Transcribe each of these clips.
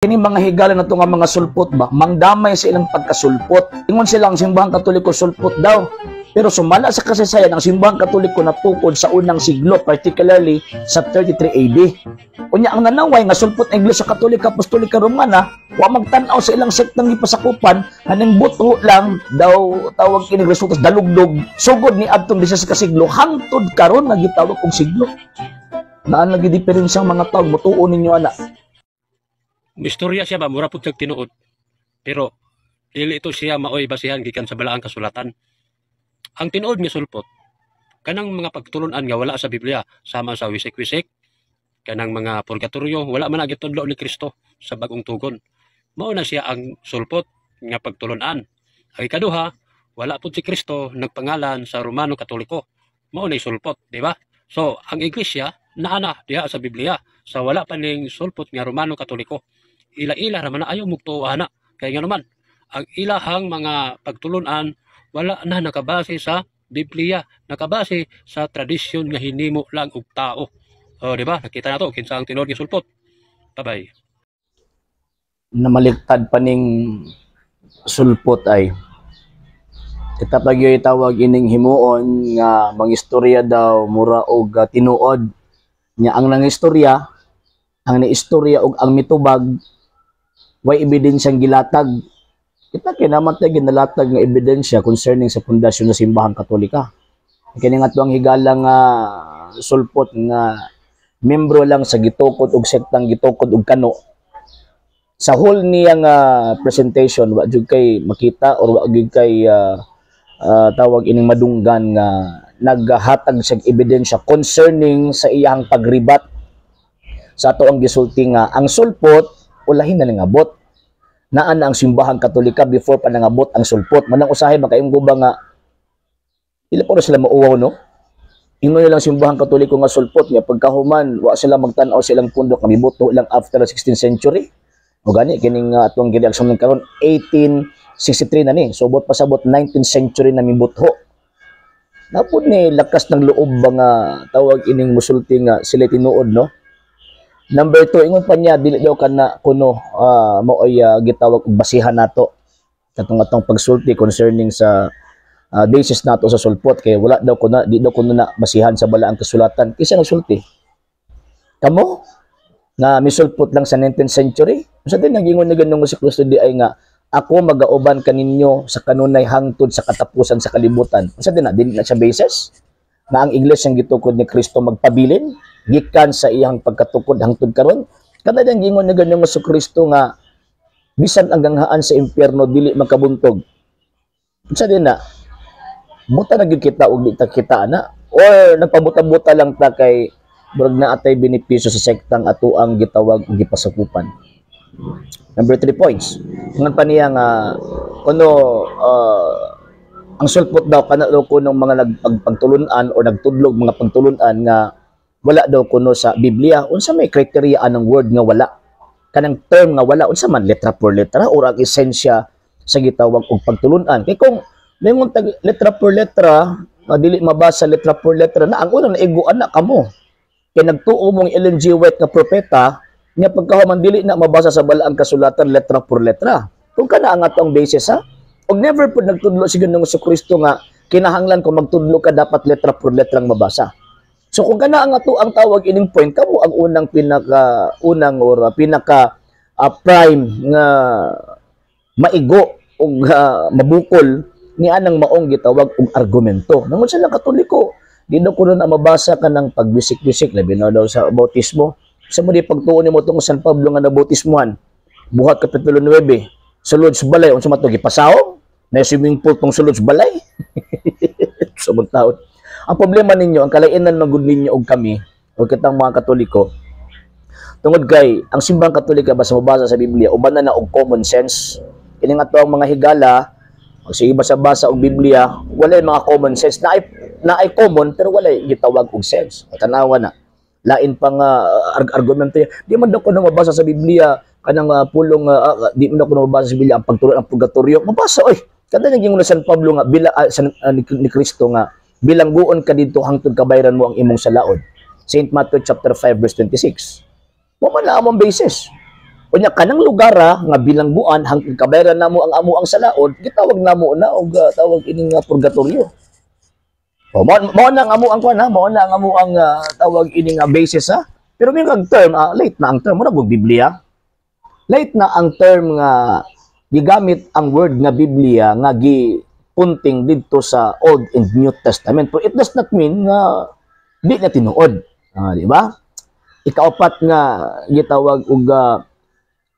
Kini mga higala na to nga mga sulpot ba, mangdamay sa ilang pagkasulpot. Ingon sila, ang Simbahang Katoliko sulpot daw. Pero sumala sa kasaysayan, ang Simbahang Katoliko natukod sa unang siglo, particularly sa 33 AD. Unya ang nanaway nga sulpot ang Iglesia Katolika Apostolika Romana, wa magtan-aw sa ilang sektang gipasakupan, haning buto lang daw tawag kini resulta dalugdog sugod ni adtong 16 ka siglo hangtod karon nga gitawag og siglo. Naan lagi diferensya ang mga tao, mutuo ninyo ana. Istorya siya ba, mura pud siyang tinuod. Pero dili ito siya maoy basihan gikan sa balaang kasulatan. Ang tinuod nga sulpot, kanang mga pagtulunan nga wala sa Biblia, sama sa wisik-wisik, kanang mga purgatorio, wala man na gitudlo ni Kristo sa Bagong Tugon. Mao na siya ang sulpot nga pagtulunan. Ang ikaduha, wala pud si Kristo nagpangalan sa Romano Katoliko. Mao na sulpot, di ba? So, ang Iglesia naa na diha sa Biblia sa wala pa ning sulpot nga Romano Katoliko. Ila-ila ra man na ayaw mugtuo ana. Kay nga naman, ang ilahang mga pagtulunan wala na nakabase sa Biblia, nakabase sa tradisyon nga hinimo lang og tao. O, di ba? Nakita na to kinsa ang tinuod nga sulpot. Bye-bye. Namaliktad pa ning sulpot ay kita pag tawag ining himuon nga mangistorya daw mura og tinuod nya. Ang nangistorya, ang niistorya og ang mitubag, way ebidensyang gilatag. Kita kay naman tayo ginalatag nga ebidensya concerning sa pundasyon sa Simbahang Katolika. Kini nga tuang higala nga sulpot nga membro lang sa gitukod og sektang gitukod og kano, sa whole niya nga presentation wa jud kay makita or wa jud kay tawag ining madunggan nga naghatag siya ebidensya concerning sa iyang pagribat sa ato ang gisulti nga ang sulpot ulahin na nangabot, naa na ang Simbahang Katolika before pa nangabot ang sulpot. Manang usahay makaingon ba nga ila pa sila mauwaw, no? Ingon nilang Simbahang Katoliko nga sulpot nga pagkahuman wa sila magtan-aw sa ilang pundok nga mibuto lang after the 16th century. O gani kining atong gireaksyon karon, 1863 na ni. So bot pasabot 19th century na mibutho. Napod ni lakas ng loob ba nga tawag ining musulti nga sila tinuod, no? Number 2, ingon pa niya dili daw kana kuno maoy gitawag og basihan nato katong atong pagsulti concerning sa basis nato sa sulpot, kay wala daw kuno, di daw kuno na basihan sa balaang kasulatan. Kinsa nagsulti? Kamo nga misulpot lang sa 19th century? Sa din nagingon na ganung si Kristo di ay nga ako magauban kaninyo sa kanunay hangtod sa katapusan sa kalibutan. Unsa din na, dili na siya basis na ang Iglesia ang gitukod ni Kristo magpabilin gikan sa iyang pagkatukod hangtod karon? Kada diyang gingon na ganung si Kristo nga bisan ang ganghaan sa impyerno dili makabuntog. Unsa din na? Buta na gyud kita og di ta kita ana or nagpabuta-buta lang ta kay murag na atay benepisyo sa sektang ato ang gitawag og gipasakupan. Number 3 points. Ingon pa niya nga kuno ang sulpot daw kana daw kuno mga nagpagpagtulunan o nagtudlog mga pagtulunan nga wala daw kuno sa Biblia. Unsa may criteria anang word nga wala? Kanang term nga wala, unsa man, letra por letra or ang esensya sa gitawag og pagtulunan? Kay kung mayroon tag letra por letra, dili mabasa letra por letra na, ang unang naiguan na kamo. Kay nagtuo mong Ellen G. White nga propeta, nga pagkahuman dili na mabasa sa balaang kasulatan letra por letra. Kung kana ang atong basis ha, og never pud nagtudlo si Ginoong Kristo nga kinahanglan kung magtudlo ka dapat letra por letrang mabasa. So kung kana ang ato ang tawag ining point, kamo ang unang pinaka unang or pinaka prime nga maigo og mabukol ni anang maong gitawag og argumento. Nangon sila Katoliko, di daw kuno na mabasa ka ng pagwisik-wisik, labi na daw sa bautismo. Sa mo di pagtuon nimo tong San Pablo nga nabautismuhan? Buhat kapitulo 9, sulod sa balay, unsa man to, gipasaw? Na swimming pool tong sulod sa balay? Sa mga taon. Ang problema ninyo, ang kalainan man gud ninyo og kami, o kitang mga Katoliko, tungod kay ang Simbahang Katolika basta mabasa sa Biblia, uban na na og common sense. Kini nga to ang mga higala, sige basa-basa og Biblia, walay mga common sense. Naay common pero walay gitawag og sense. O, tanawa na. Lain pa nga argumento yan. Di man daw ko na mabasa sa Biblia kanang pulong di man daw ko na mabasa sa Biblia ang pagtulon ang purgatorio. Mabasa oy. Kada naging na San Pablo nga bila ni Kristo nga bilangguon ka didto hangtod kabayran mo ang imong salaod. St. Matthew chapter 5 verse 26. Mo man na among basis. Unya kanang lugar nga bilangguan hangtod kabayaran namo ang amo ang salaod, gitawag namo na og tawag ining purgatorio. O mao na ang amo ang kuan ha, mao na ang amo ang tawag ining basis ha. Pero may kag term, late na ang term mura og Biblia. Late na ang term nga gigamit ang word nga Biblia nga gipunting didto sa Old and New Testament. Pero it does not mean nga di na tinuod. Di ba? Ikaapat nga gitawag og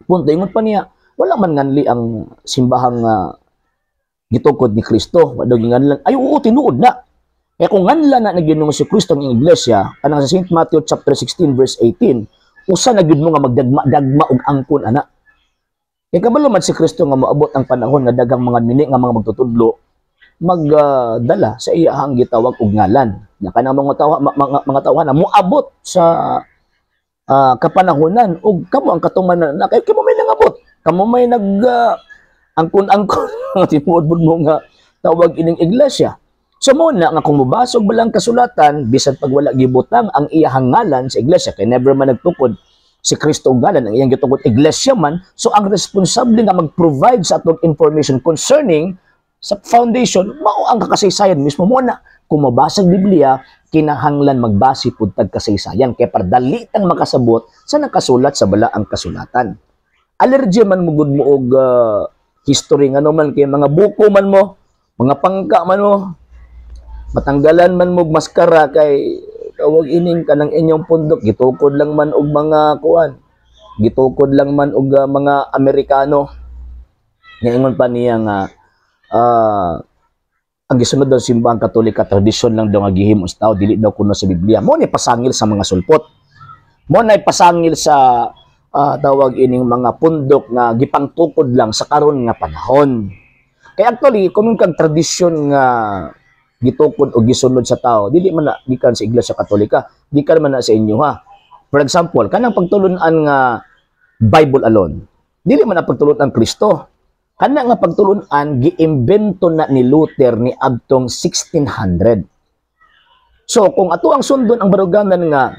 punto, ingon pa niya, wala man nganli ang simbahang gitukod ni Kristo. Wa daw ginganlan. Ay oo, tinuod na. Kaya kung nganlan na na Ginoong si Kristo ang iglesia, kanang sa St. Matthew chapter 16 verse 18, usa na gyud mo nga magdagma-dagma og angkon ana. Kay kabalo man si Kristo nga moabot ang panahon nga daghang mga mini nga mga magtutudlo magdala sa iyahang gitawag og ngalan. Nya kanang mga tawa, mga tawhan na moabot sa kapanahonan og kamo ang katuman na kay kamo may nangabot. Kamo may nag angkon-angkon nga tinuod mo nga tawag ining iglesia. So mo na nga kung mobasa og balang kasulatan, bisan pag wala gibutang ang iyahang ngalan sa iglesia, kay never man nagtukod si Kristo og ngalan, ang iyang gitukod iglesia man, so ang responsable nga mag-provide sa atong information concerning sa foundation, mao ang kakasaysayan mismo. Mo na kung mabasa ang Biblia, kinahanglan magbase pud tag kasaysayan kay para dali tang makasabot sa nakasulat sa balaang kasulatan. Allergy man mo gud mo og history, ngano man kay mga buko man mo, mga pangka man mo, matanggalan man mo og maskara kay tawag ining kanang inyong pundok gitukod lang man og mga kuan, gitukod lang man og mga Amerikano. Ngaingon pa niya nga ang gisunod daw Simbahang Katolika, tradisyon lang daw nga gihimo sa tao, dili daw kuno sa Biblia. Mo ni pasangil sa mga sulpot, mo na pasangil sa tawag ining mga pundok nga gipangtukod lang sa karon nga panahon. Kay actually, kung kag tradisyon nga gitukod o gisunod sa tao, dili man na gikan sa Iglesia Katolika, gikan man na sa inyo ha. For example, kanang pagtulunan nga Bible alone, dili man na pagtulunan Kristo. Kana nga pagtulunan giimbento na ni Luther ni adtong 1600. So kung ato ang sundon ang baruganan nga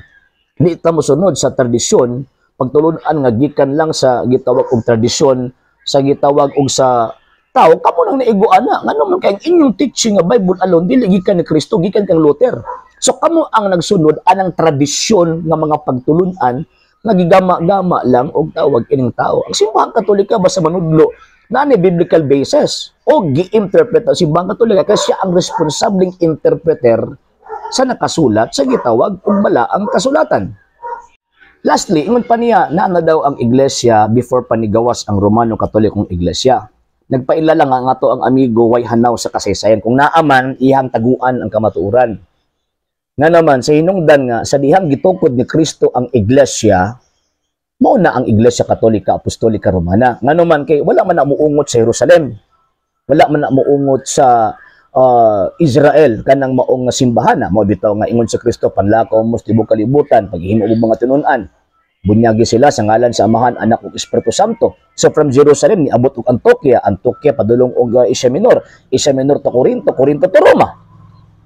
di ta mosunod sa tradisyon, pagtulunan nga gikan lang sa gitawag og tradisyon, sa gitawag og sa tao, kamo nang naigo ana. Ngano man kay ang inyong teaching nga Bible alone dili gikan ni Kristo, gikan kang Luther. So kamo ang nagsunod anang tradisyon nga mga pagtulunan nga gigama-gama lang og tawag ining tao. Ang Simbahang Katolika basta manudlo na ni biblical basis o gi-interpret ang Simbahang Katolika kasi siya ang responsableng interpreter sa nakasulat sa gitawag og balaang kasulatan. Lastly, ingon pa niya na na daw ang iglesia before pa nigawas ang Romano Katolikong Iglesia. Nagpaila lang nga ato ang amigo way hanaw sa kasaysayan. Kung naaman, iyang taguan ang kamatuoran. Nga naman, sa hinungdan nga, sa dihang gitukod ni Kristo ang iglesia, mao na ang Iglesia Katolika Apostolika Romana. Nga naman kay wala man na muungot sa Jerusalem. Wala man na muungot sa Israel kanang maong nga simbahan na mao bitaw nga ingon sa Kristo, "Panlakaw mo sa tibuok kalibutan, paghimo og mga tinun-an, bunyagi sila sa ngalan sa Amahan, Anak ug Espiritu Santo." So from Jerusalem niabot og Antioquia, Antioquia padulong og Asia Minor, Asia Minor to Corinto, Corinto to Roma.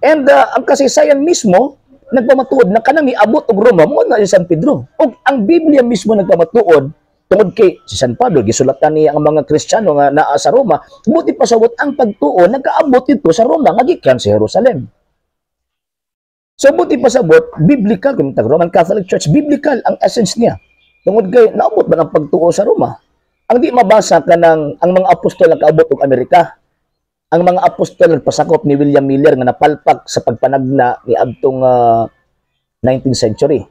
And ang kasaysayan mismo nagpamatuod na kanang niabot og Roma mo na si San Pedro. Ug ang Biblia mismo nagpamatuod tungod kay si San Pablo gisulatan niya ang mga Kristiyano nga naa sa Roma, buti pasabot ang pagtuo nagkaabot dito sa Roma nga gikan sa Jerusalem. So buti pasabot, biblical kung tag Roman Catholic Church, biblical ang essence niya. Tungod kay naabot ba ang pagtuo sa Roma? Ang di mabasa kanang ang mga apostol nakaabot og Amerika. Ang mga apostol nagpasakop ni William Miller nga napalpak sa pagpanagna ni adtong 19th century.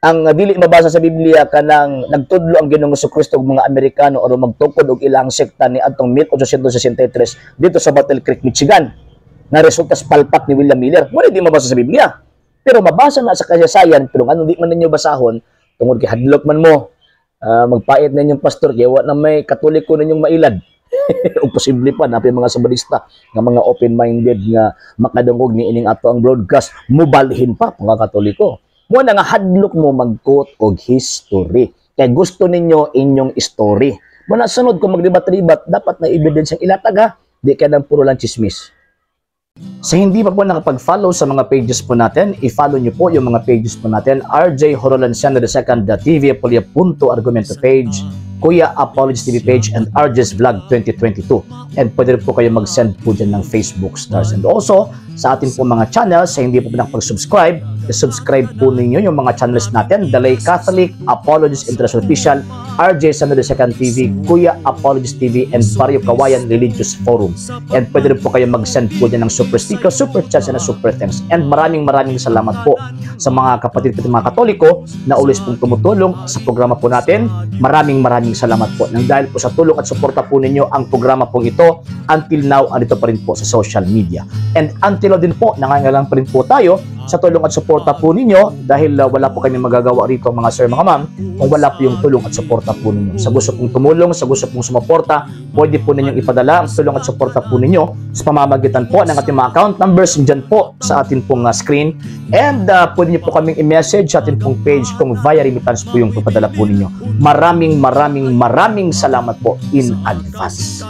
Ang dili mabasa sa Biblia kanang nagtudlo ang Ginoong Kristo og mga Amerikano aron magtukod og ilang sekta ni adtong 1863 dito sa Battle Creek, Michigan, nga resulta sa palpak ni William Miller. Mo di mabasa sa Biblia. Pero mabasa na sa kasaysayan, pero ano di man ninyo basahon tungod kay hadlok man mo. Magpait na inyong pastor kay wa na may Katoliko ninyong mailad. O posible pa napay mga Sabadista nga mga open-minded nga makadungog ni ining ato ang broadcast, mubalhin pa mga Katoliko. Mo na nga hadlok mo mag-quote og history. Kay gusto ninyo inyong story. Mo na sunod kung magdebat-debat, dapat na ebidensya ilatag ha. Di ka nang puro lang chismis. Sa hindi pa po nakapag-follow sa mga pages po natin, i-follow nyo po yung mga pages po natin. RJ Horolanciano II TV, Apolia Punto Argumento page, Kuya Apologies TV page, and RJ's Vlog 2022. And pwede rin po kayo mag-send po dyan ng Facebook stars. And also, sa atin po mga channels, sa hindi po nakapag-subscribe, i-subscribe po ninyo yung mga channels natin: The Lay Catholic, Apologies International Official, RJ Sano II TV, Kuya Apologies TV, and Barrio Kawayan Religious Forum. And pwede rin po kayo mag-send po dyan ng super sticker, super chats, and super thanks. And maraming maraming salamat po sa mga kapatid ko, mga Katoliko na always pong tumutulong sa programa po natin. Maraming maraming salamat po. Nang dahil po sa tulong at suporta po ninyo, ang programa pong ito until now andito pa rin po sa social media. And until now din po, nangangailangan pa rin po tayo sa tulong at suporta po ninyo dahil wala po kami magagawa rito, mga sir, mga ma'am, kung wala po yung tulong at suporta po ninyo. Sa gusto pong tumulong, sa gusto pong sumuporta, pwede po ninyong ipadala ang tulong at suporta po ninyo sa pamamagitan po ng ating mga account numbers dyan po sa atin pong screen. And pwede niyo po kaming i-message sa atin pong page kung via remittance po yung papadala po ninyo. Maraming maraming maraming salamat po in advance.